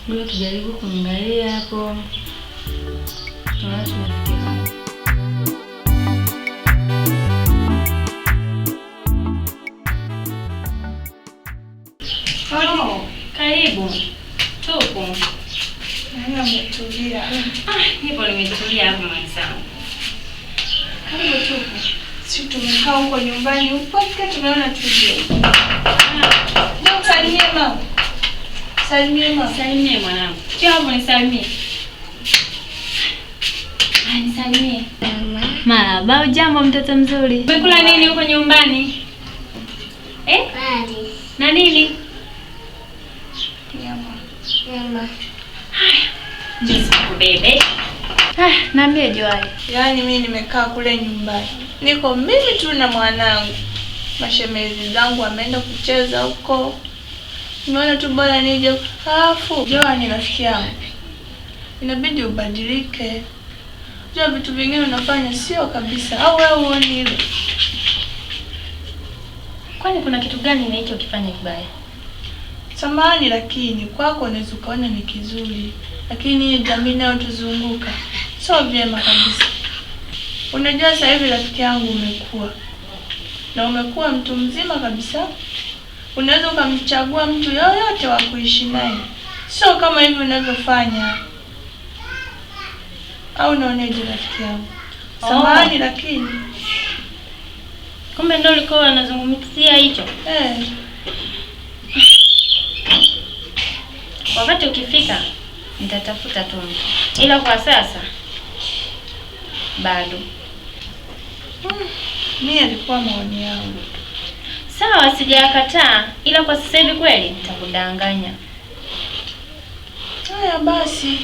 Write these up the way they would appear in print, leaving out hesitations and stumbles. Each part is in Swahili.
Ngoja tujaribu kuangalia hapo. Tunaona tumefikia wapi. Oh, karibu. Tupo. Naona umetulia. Ah, nipo nimetulia hapa mwenzangu. Karibu tupo. Si tumekaa huko nyumbani upaka tumeona tuje. Njoo salimie mama. Salimie mama. Salimie mwanangu. Njoo hapo nisalimie. Ah, nisalimie. Marahaba, hujambo mtoto mzuri? Umekula nini huko nyumbani? Eh? Wali. Na nini? Nyama. Nyama. Njoo sikubebe. Ah, niambie Joai. Yaani mimi nimekaa kule nyumbani. Niko mimi tu na mwanangu. Mashemeji zangu wameenda kucheza huko. Nimeona tu bora nije. Alafu Joa ni rafiki yangu. Inabidi ubadilike. Jua vitu vingine unafanya sio kabisa. Au wewe huoni hilo? Kwani kuna kitu gani nilichokifanya kibaya? Samahani, lakini kwako unaweza ukaona ni kizuri, lakini jamii inayotuzunguka sio vyema kabisa. Unajua sasa hivi rafiki yangu umekuwa na umekuwa mtu mzima kabisa, unaweza ukamchagua mtu yoyote wa kuishi naye, sio kama hivi unavyofanya. Au unaoneje rafiki yangu? Samahani, lakini Kumbe ndio ulikuwa unazungumzia hicho. eh, Wakati ukifika nitatafuta tu mtu, ila kwa sasa bado. mimi alikuwa maoni yangu. Sawa, sijakataa, ila kwa sasa hivi kweli nitakudanganya. Haya basi,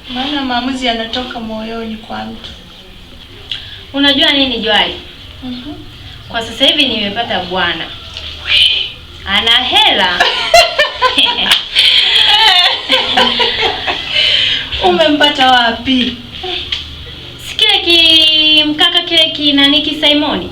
maana maamuzi yanatoka moyoni kwa mtu. Unajua nini Joai? Mhm. Kwa sasa hivi nimepata bwana, ana hela. Umempata wapi? Si kile kimkaka kile kinani ki Simoni.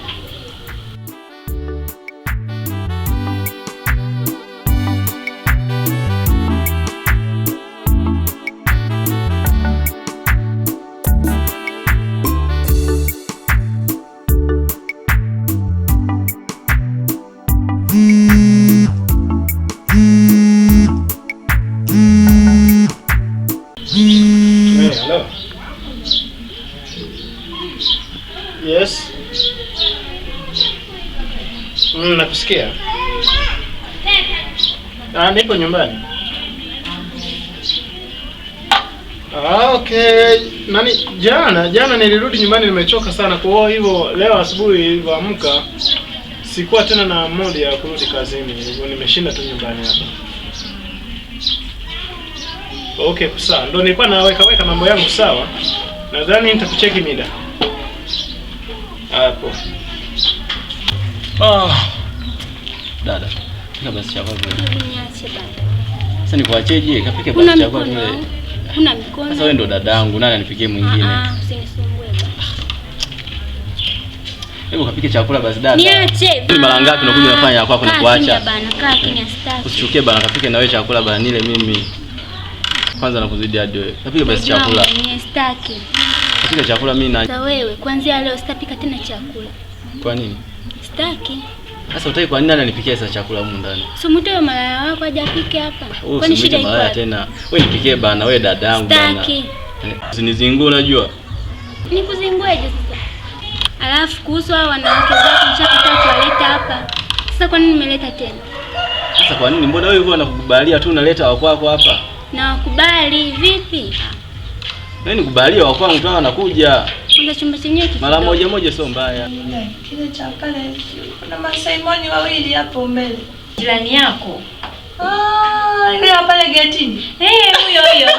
Hey, hello. Yes. Nakusikia. Ah, nipo nyumbani. Ah, okay. Nani jana nilirudi nyumbani nimechoka sana kwa hiyo leo asubuhi nilipoamka sikuwa tena na mood ya kurudi kazini. Hivyo nimeshinda tu nyumbani hapa. Okay, sawa. Ndio nilikuwa naweka weka mambo yangu sawa. Nadhani nitakucheki mida. Hapo. Ah. Dada, pika basi chakula kule. Niache bana. Sasa nikuacheje? Kapike Una basi chakula mikono? kule. Una mikono? Sasa wewe ndo dadangu, nani anipikie mwingine? Ah, usinisumbue bana. Hebu kapike chakula basi dada. Niache. Ni mara ngapi unakuja unafanya ya kwako na Kaa kuacha? kimya bana, kaa kimya sitaki. Usichukie bana, kapike na wewe chakula bana nile mimi. Kwanza nakuzidi hadi wewe. Kapike basi Unajua chakula. mwenyewe sitaki. Kapike chakula mimi na Sasa wewe kuanzia leo sitapika tena chakula. kwa nini? Sitaki. Sasa utaki kwa nini nani anipikie sasa chakula humu ndani? Si mwite huyo malaya wako aje apike hapa. Wewe Kwani usimwite shida iko malaya wapi? tena. Wewe nipikie bana, wewe dadangu bana. Sitaki. Usinizingue unajua. Nikuzingueje sasa? Alafu kuhusu hao wanawake zako nishakataa kuwaleta hapa. Sasa kwa nini nimeleta tena? Sasa kwa nini? Mbona wewe hivyo wanakukubalia tu unaleta wa kwako hapa? Na wakubali vipi? Mimi nikubalie wa kwangu tu wanakuja. Kwanza chumba chenyewe Mara kidogo. moja moja sio mbaya. Kile cha pale kuna masaimoni wawili hapo mbele. Jirani yako. Ah, yule wa pale getini. Eh, huyo huyo.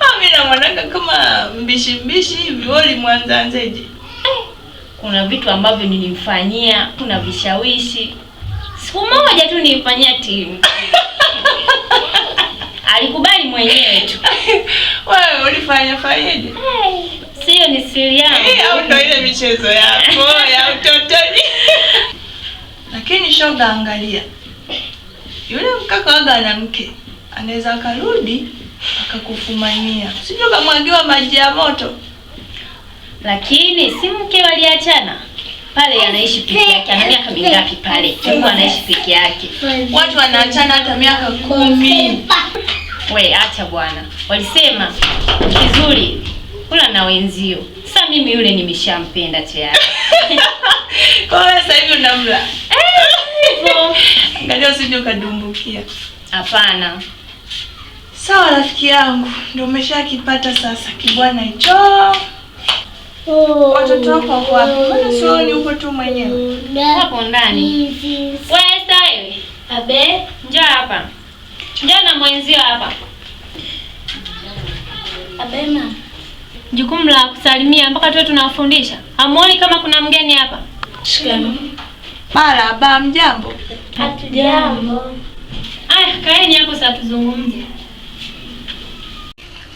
Ah, mimi namwonanga kama mbishi mbishi hivi, wewe ulimwanzaanzeje? Kuna vitu ambavyo nilimfanyia, kuna vishawishi. Siku moja tu nilimfanyia timu. Alikubali mwenyewe tu. Wewe ulifanya fanyeje? Sio ni siri yangu. Eh, au ndo ile michezo yako ya utotoni. Lakini shoga, angalia Yule mkaka waga ana mke, anaweza akarudi akakufumania, sijui kamwagiwa maji ya moto. Lakini si mke waliachana pale, anaishi peke yake. Ana miaka mingapi pale? Mungu anaishi peke yake. Watu wanaachana hata miaka 10. We acha bwana, walisema kizuri kula na wenzio. Sasa mimi yule nimeshampenda tayari. Kwa hiyo sasa hivi unamla. Hivyo. Angalia usije ukadumbukia. Hapana. Sawa rafiki yangu, ndio umeshakipata sasa kibwana hicho. Watoto wako wako wapi? Mbona sioni uko tu mwenyewe? Hapo ndani. Wewe Esther wewe. Abe, Njoo hapa. Njoo na mwenzio hapa. abe mama. Jukumu la kusalimia mpaka tuwe tunawafundisha. Hamuoni kama kuna mgeni hapa? Shikamoo. Marahaba, mjambo? Hatujambo. Aya, kaeni hapo sasa tuzungumze.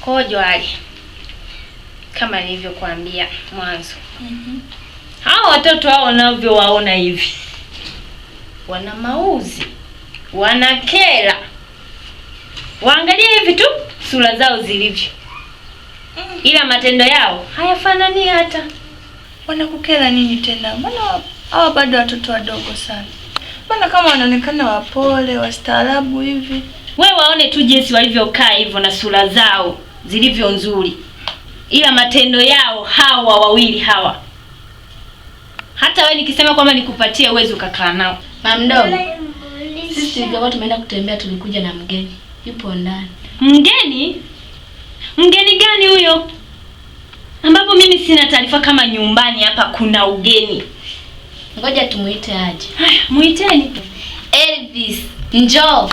Kojo Ali, kama nilivyokuambia mwanzo. Hao watoto hao wanavyowaona hivi, wana mauzi, wanakera. Waangalie hivi tu sura zao zilivyo, ila matendo yao hayafanani hata. Wanakukera nini tena? Mbona hawa bado watoto wadogo sana? Mbona kama wanaonekana wapole, wastaarabu hivi? We waone tu jinsi walivyokaa hivyo na sura zao zilivyo nzuri, ila matendo yao hawa wawili hawa, hata we nikisema kwamba nikupatie uwezo ukakaa nao. Mamdogo, sisi tulikuwa tumeenda kutembea, tulikuja na mgeni yupo ndani. Mgeni? Mgeni gani huyo? Ambapo mimi sina taarifa kama nyumbani hapa kuna ugeni. Ngoja tumuite aje. Haya, muiteni. Elvis, njoo.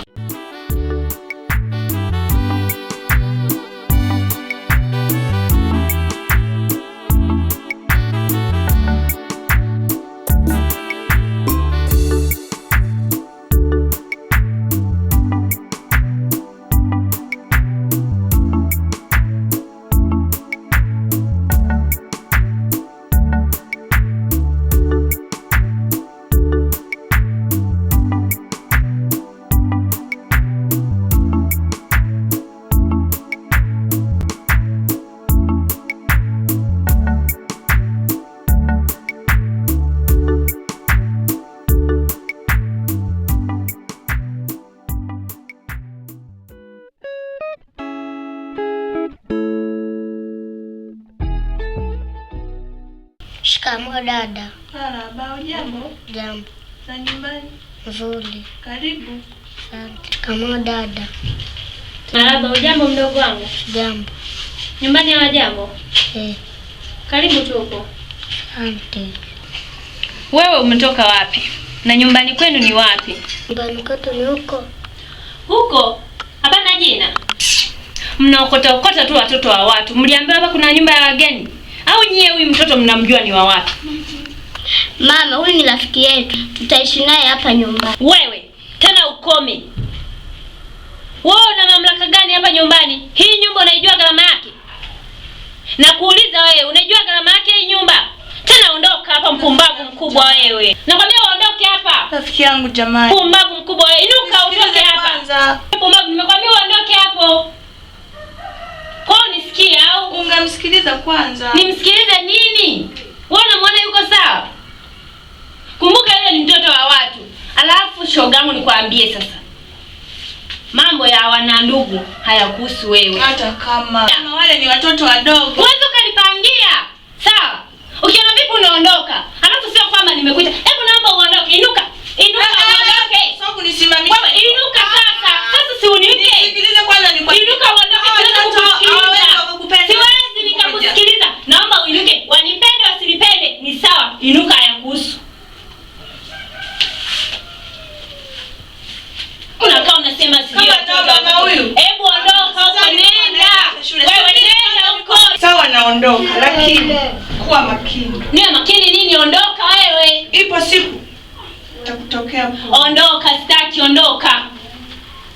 Shikamoo dada. Marahaba, ujambo? Jambo. Za nyumbani? Nzuri. Karibu. Asante. Shikamoo dada. Marahaba, ujambo mdogo wangu? Jambo. Nyumbani hawajambo? Eh. Karibu tupo. Asante. Wewe umetoka wapi? Na nyumbani kwenu ni wapi? Nyumbani kwetu ni huko. Huko? Hapana jina. Mnaokota okota tu watoto wa watu. Mliambiwa hapa kuna nyumba ya wageni? Au nyie huyu mtoto mnamjua ni wa wapi? Mama, huyu ni rafiki yetu. Tutaishi naye hapa nyumbani. Wewe tena ukome. Wewe una mamlaka gani hapa nyumbani? Hii nyumba unaijua gharama yake? Na kuuliza wewe, unaijua gharama yake hii nyumba? Tena ondoka hapa mpumbavu mkubwa wewe. Nakwambia uondoke hapa. Rafiki yangu jamani. Mpumbavu mkubwa wewe. Inuka utoke hapa. Kwanza. Mpumbavu, nimekwambia uondoke hapo. Kwa unisikie au? Ungemsikiliza kwanza. Nimsikilize nini? Wewe unamwona yuko sawa? Kumbuka yule ni mtoto wa watu. Alafu shogangu nikwambie sasa. Mambo ya wana ndugu hayakuhusu wewe. Hata kama wale ni watoto wadogo. Wewe ukanipangia. Sawa? Ukiona vipi unaondoka? Alafu sio kwamba nimekuita. Hebu naomba uondoke. Inuka. Inuka uondoke. Sio kunisimamisha. Wewe inuka sasa. Sasa si uniite. Nisikilize kwanza nikwambie. Inuka uondoke. Siwezi kukusikiliza. Siwezi nikakusikiliza. Naomba uinuke. Wanipende wasinipende ni sawa. Inuka hayakuhusu. Unakaa unasema sijui. Kama mama huyu. Hebu ondoka huko nenda. Wewe nenda huko. Sawa naondoka lakini kuwa makini. Niwe makini nini? Ondoka wewe. Ipo siku nitakutokea. Ondoka, sitaki, ondoka.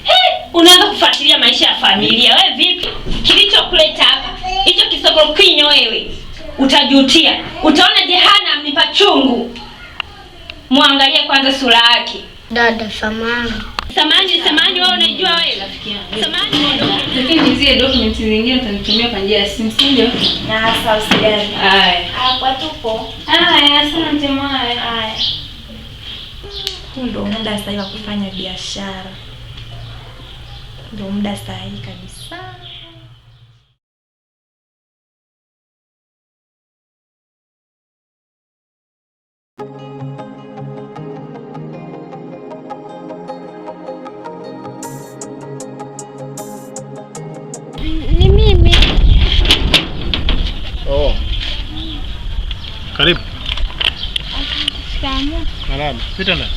He, unaanza kufuatilia maisha ya familia. Wewe vipi? Kilichokuleta hapa hicho kisoko kinyo wewe. Utajutia. Utaona jehanamu ni pachungu. Muangalie kwanza sura yake. Dada, samahani. Samahani, wewe unaijua wewe rafiki yangu. Samahani, ondoke. Lakini zile documents zingine utanitumia kwa njia ya simu, si ndio? Na sawa, usijali. Haya. Hapa tupo. Haya, asante mwaya. Haya. Huu ndio muda sahihi wa kufanya biashara. Ndio muda sahihi kabisa. Ni mimi. Oh. Karibu. Shikamoo. Marahaba. Pita ndani.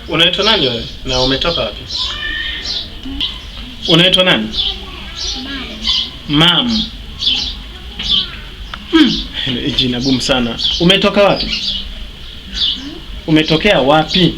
Unaitwa nani wewe? Na umetoka wapi? Unaitwa nani? Mam. Jina gumu sana. Umetoka wapi? Umetokea wapi?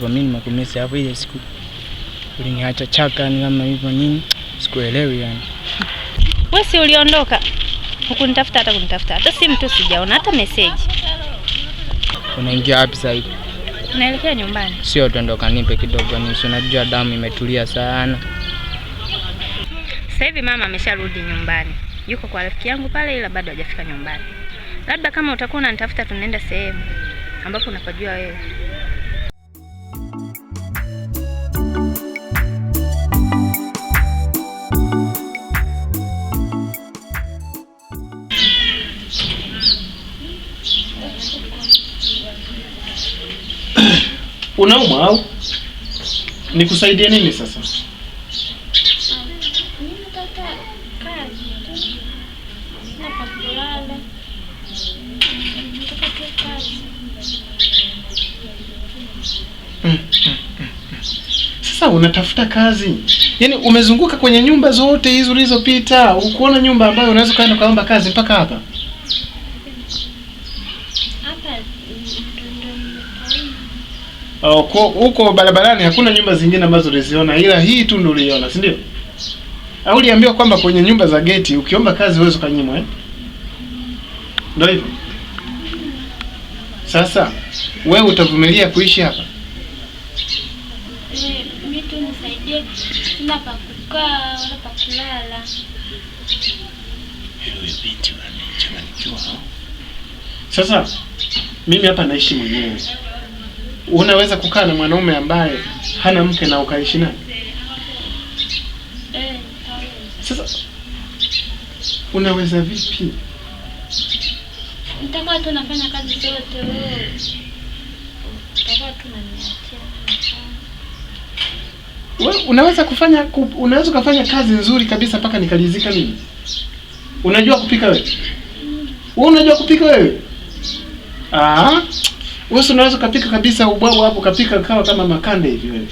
Mimi nimekumisi hapo ile siku uliniacha chaka ni kama hivyo nini, sikuelewi yani. Wewe si uliondoka. Hukunitafuta hata kunitafuta. Hata simu tu sijaona, hata message. Unaingia wapi sasa hivi? Naelekea nyumbani. Sio tuondoka, nipe kidogo ni unajua damu imetulia sana. Sasa hivi mama amesharudi nyumbani. Yuko kwa rafiki yangu pale ila bado hajafika nyumbani. Labda kama utakuwa unanitafuta tunaenda sehemu ambapo unapajua wewe. Unaumwa au? Nikusaidie nini sasa? Mimi nataka kazi tu. Sina pa kulala. Nataka tu kazi. Sasa unatafuta kazi. Yaani umezunguka kwenye nyumba zote hizo ulizopita, ukuona nyumba ambayo unaweza kaenda kaomba kazi mpaka hapa? Hapa ndo nimepaona. Huko barabarani hakuna nyumba zingine ambazo uliziona ila hii tu ndio uliona, si ndio? Au uliambiwa kwamba kwenye nyumba za geti ukiomba kazi huwezi ukanyimwa, eh? Ndio hivyo. Sasa wewe utavumilia kuishi hapa? Mimi tu nisaidie, sina pa kukaa wala pa kulala. Wewe binti unachanganyikiwa. Sasa mimi hapa naishi mwenyewe. Unaweza kukaa na mwanaume ambaye hana mke na ukaishi naye? Sasa unaweza vipi? Nitakuwa tu nafanya kazi zote wewe. Nitakuwa tu naniachia. Wewe unaweza kufanya unaweza kufanya kazi nzuri kabisa mpaka nikalizika mimi. Unajua kupika wewe? Wewe unajua kupika wewe? Ah. Wewe unaweza kupika kabisa ubwabwa hapo, kapika kawa kama makande hivi wewe.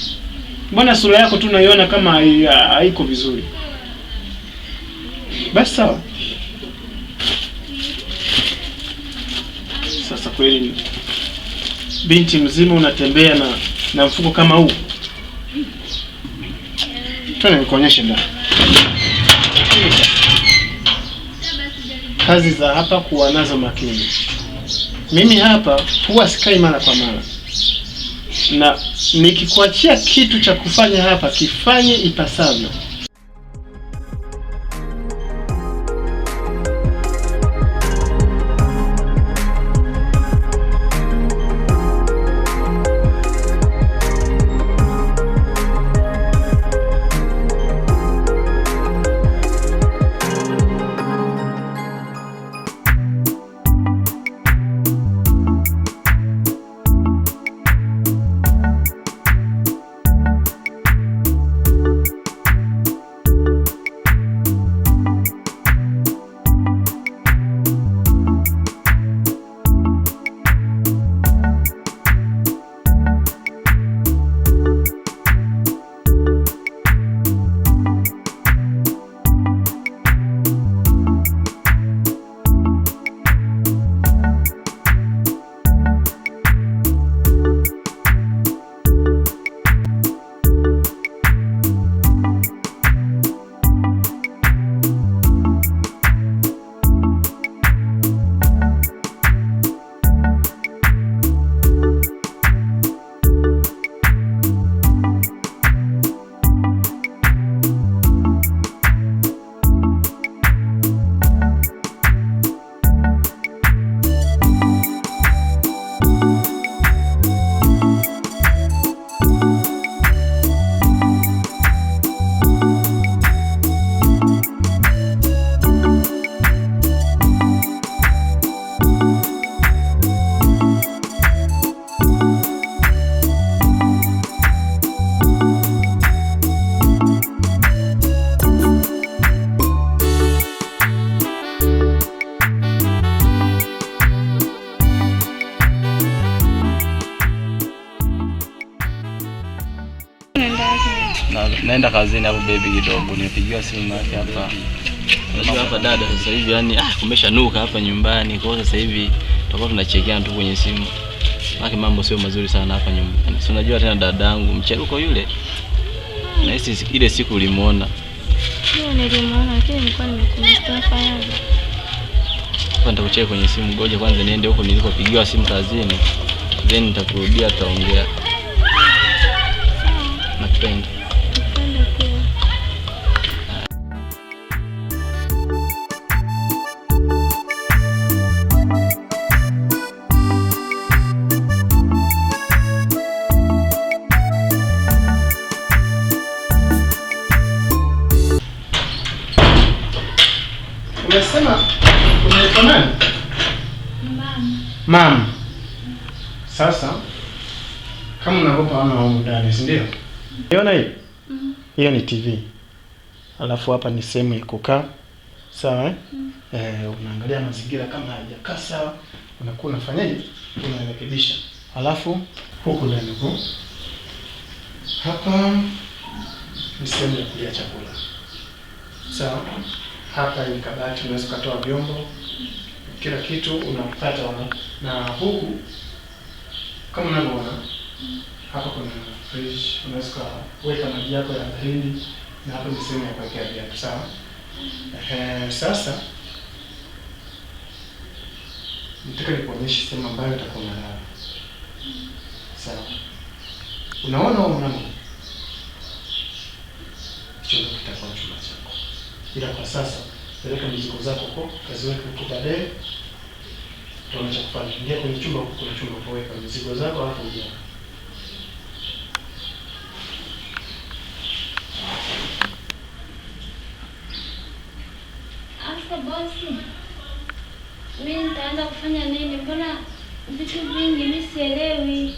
Mbona sura yako tu naiona kama haiko vizuri? Basi sawa. Sasa kweli binti mzima unatembea na mfuko kama huu? Twende nikuonyeshe ndani. Kazi za hapa kuwa nazo makini. Mimi hapa huwa sikai mara kwa mara. Na nikikuachia kitu cha kufanya hapa, kifanye ipasavyo. Naenda kazini hapo baby kidogo, nimepigiwa simu yake hapa. Unajua hapa dada sasa hivi yani kumeshanuka hapa nyumbani. Kwa hiyo sasa hivi tutakuwa tunachekiana tu kwenye simu. Maana mambo sio mazuri sana hapa nyumbani. Si unajua tena dadangu mcheruko yule. Na hisi ile siku ulimuona. Ndio nilimuona lakini nilikuwa nimekumstafayaje. Hapa nitakucheki kwenye simu, ngoja kwanza niende huko nilikopigiwa simu kazini. Then nitakurudia tutaongea. Nakupenda. Umesema unaitwa nani? Mama. Mama. Sasa kama unavyoona huko ndani, si ndio? Unaona hii? Hiyo ni TV. Alafu hapa ni sehemu ya kukaa. Sawa eh? Unaangalia mazingira kama hayajakaa sawa, unakuwa unafanyaje? Unarekebisha. Alafu huku ndani huku. Hapa ni sehemu ya kulia chakula. Sawa? Hapa ni kabati, unaweza kutoa vyombo, kila kitu unapata huko. Na huku kama unavyoona hapa kuna fridge, unaweza kuweka maji yako ya baridi, na hapa ni sehemu ya kuwekea viatu. Sawa? Sasa nataka nikuonyeshe sehemu ambayo utakuwa unalala. Sawa? Unaona huo mlango? Hicho ndio kitakuwa chumba chako. Ila kwa sasa peleka mizigo zako huko, kaziweke huko, baadaye utaona cha kufanya. Ingia kwenye chumba huko, kuna chumba kuweka mizigo zako alafu uje. Asa bosi, mimi nitaanza kufanya nini? Mbona vitu vingi mimi sielewi.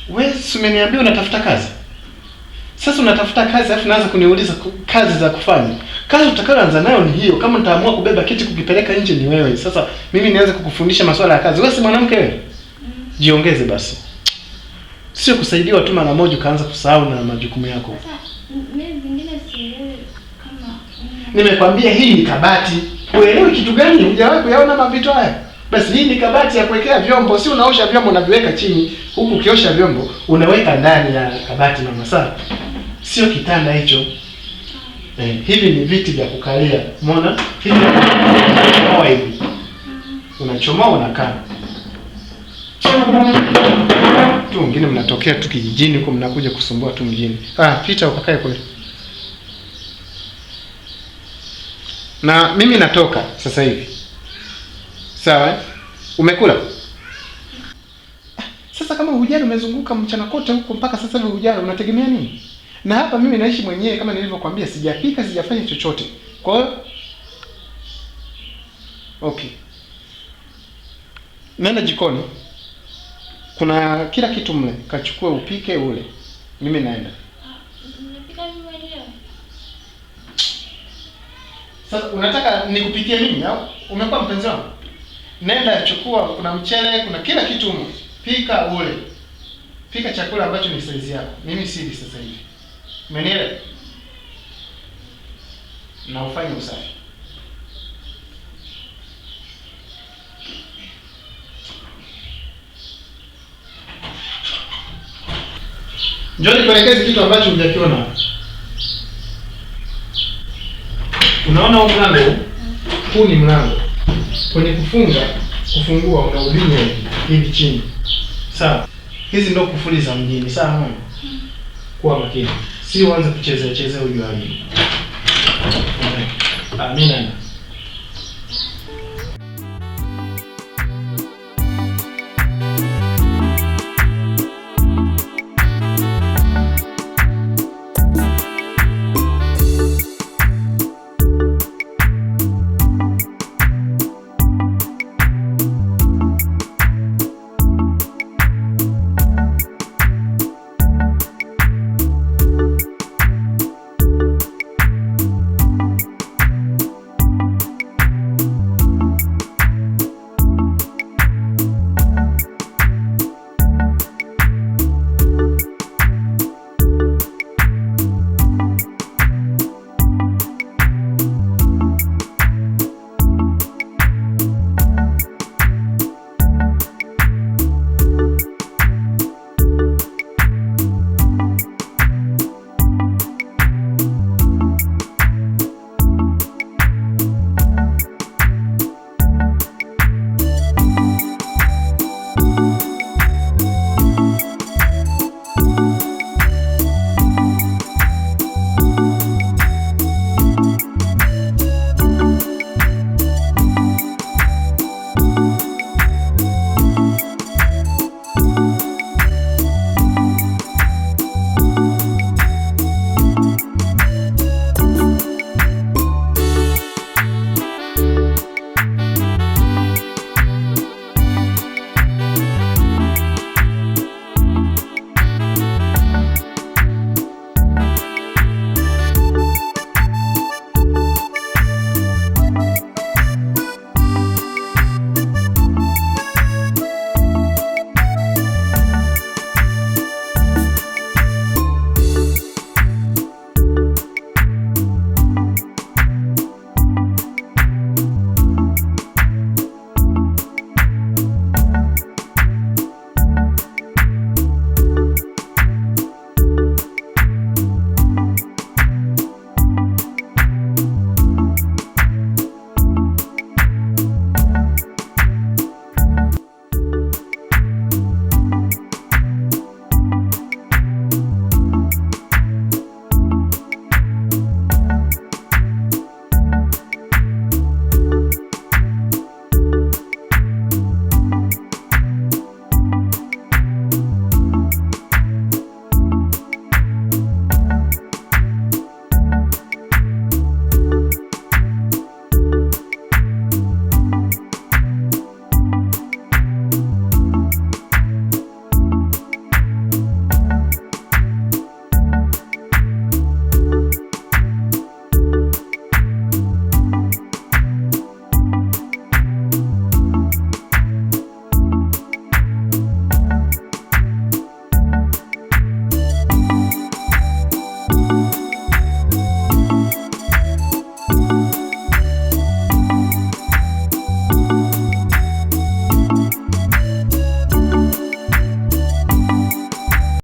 Wewe umeniambia unatafuta kazi. Sasa unatafuta kazi alafu unaanza kuniuliza kazi za kufanya. Kazi utakayoanza nayo ni hiyo. Kama nitaamua kubeba kiti kukipeleka nje ni wewe. Sasa mimi nianze kukufundisha masuala ya kazi. Wewe si mwanamke wewe? Jiongeze basi. Sio kusaidiwa tu mara moja ukaanza kusahau na majukumu yako. Sasa mimi zingine sielewi kama Nimekwambia hii ni kabati. Uelewi kitu gani? Hujawahi kuyaona mavito haya? Basi hii ni kabati ya kuwekea vyombo. Si unaosha vyombo unaviweka chini, huku ukiosha vyombo unaweka ndani ya kabati mama, sawa? Sio kitanda hicho. Hivi ni viti vya kukalia. Umeona? Hivi unachomoa hivi. Unachomoa unakaa. Tu wengine mnatokea tu kijijini huko mnakuja kusumbua tu mjini. Ah, pita ukakae kule. Na mimi natoka sasa hivi. Sawa? Umekula? Sasa kama hujali umezunguka mchana kote huko mpaka sasa hivi hujali, unategemea nini? Na hapa mimi naishi mwenyewe kama nilivyokuambia, sijapika, sijafanya chochote. Kwa hiyo okay. Nenda jikoni. Kuna kila kitu mle, kachukue upike ule. Mimi naenda. Unapika mimi mwenyewe? Sasa unataka nikupikie mimi au umekuwa mpenzi wangu? Nenda chukua, kuna mchele, kuna kila kitu humo. Pika ule. Pika chakula ambacho ni size yako. Mimi sili sasa hivi. Umenielewa? Na ufanye usafi. Njoo nikuelekeze kitu ambacho hujakiona. Unaona huu mlango? Huu ni mlango. Kwenye kufunga, kufungua unaubinya hivi chini. Sawa. Hizi ndio kufuli za mjini, sawa mama? Kuwa makini. Si uanze kuchezea chezea ujuaji. Amina.